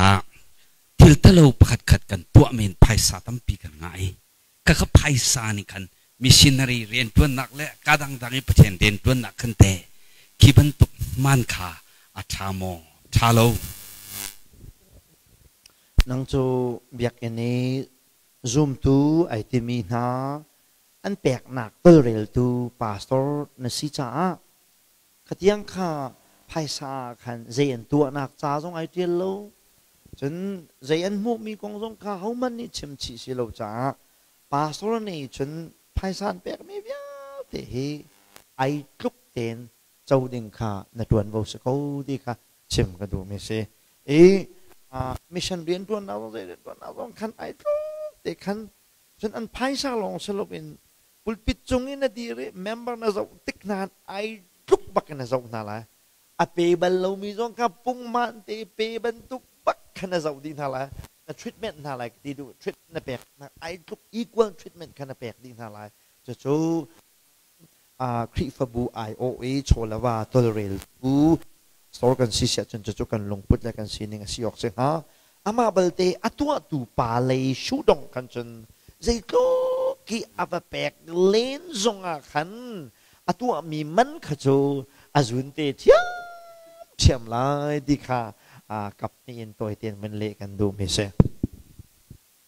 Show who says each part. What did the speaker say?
Speaker 1: Ah thil thalo pakhat khat kan tuah men phaisa tampi kan ngah i khakha phaisa nih khan missionary riantuannak le ka dangdang i Pathian riantuannak khan te khi bantuk hman kha a ṭha maw ṭha lo?
Speaker 2: Nang cu biakinn i zumtu ai timi hna an peknak tawlreltu pastor na si caah Khatiang kha phaisa ah khan zei an tuahnak ca zong ai ṭial lo. Cun zei an hmuhmi kong zong kha hohmanh nih chim chih si lo caah pastor nih cun phaisa an pekmi vialte hi ai tluk tein co ding kha na ṭuanvo si ko ti kha chim ka duhmi si. I mission rianṭuannak zong zei rianṭuannak zong khan ai tluk te khan cun an phaisa lawng si loin Pulpit cung in na dir i member na zoh tik hna ai tluk bak in na zoh hna lai. A pe bal lomi zong kha pungman te pe bantuk bak kha na zoh dih hna lai. Na treatment hna lai ti duh treatment na pek hna ai tluk equal treatment kha na pek dih hna lai. Cucu Khrihfabu aiawh i chawleva tawlreltu store kan si siah cun cucu kan lungput le kan sining a si awk si hnga. Amah balte a tuahtu pa lei shuhdong khan cun zeitluk i a va pek len zongah khan a tuahmi man kha cu a zun te ṭhiamṭhiam lai ti kha kap hnih in tawi tein van leh kan duhmi si.